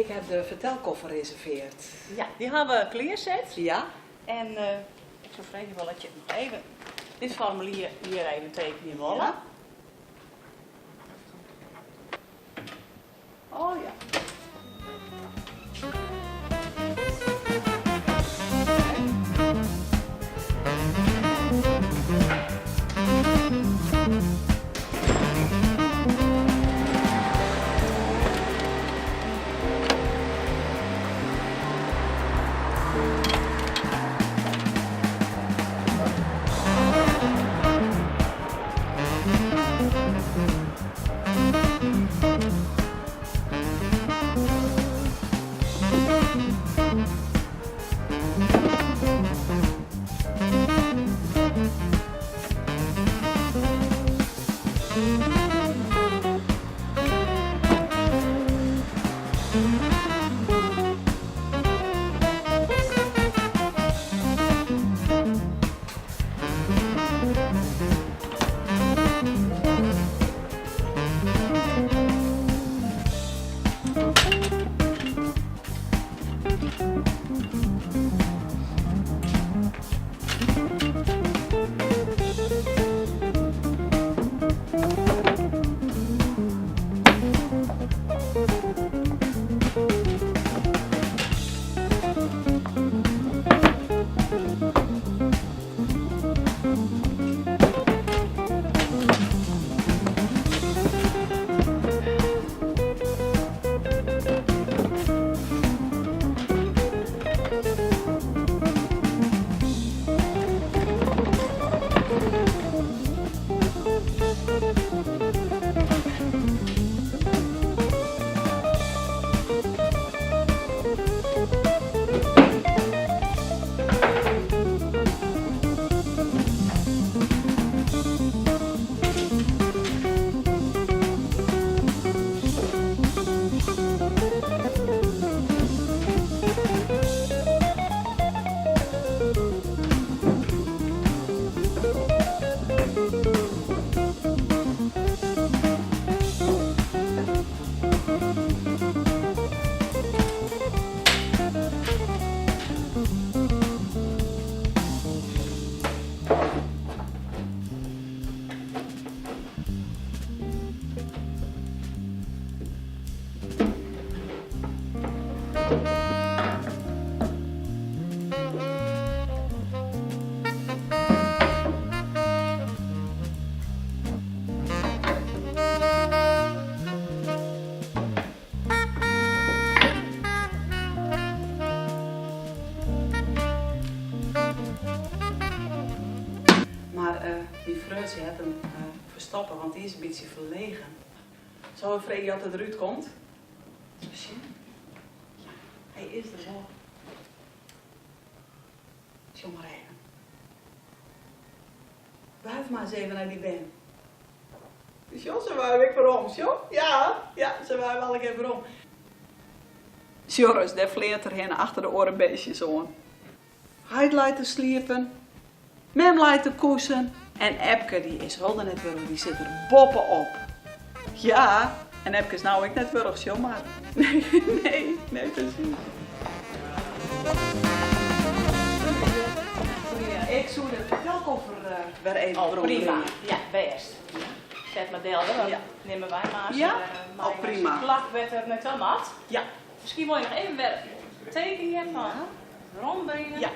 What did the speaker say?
Ik ha de fertelkoffer reservearre. Ja, dy ha we klearset. Ja. En ik soe freegje wolle oft je noch even dit formulier hjir even tekenje wolle. Ja. Oh ja. Mar myn freontsje hat him ferstoppe, want dy is in bytsje ferlegen. Sille we freegje oft er derút komt? Sjen. Ja, hy is der wol. Sjoch mar even. Wuif mar ris even nei dy bern. Sjoch, se wuive ek werom. Sjoch, ja, ja, se wuive allegear werom. Sjoch ris, dêr fleant er hinne achter de oare beestjes oan. Heit leit te sliepen, mem leit te koesen en Epke dy is wol der net wurch, dy sit der boppe-op. Ja, en Epke is no ek net wurch, sjoch mar. Nee, nee, nee, presys. Ik soe de fertelkoffer wer even Oh, werombringe. prima. Ja, bêst. Set mar del, dan nimme wy maar Ja? mei Oh, prima. plak wêr't er nei ta moat. Ja. Miskien wolle je noch even wer tekenje fan werombringe. Ja.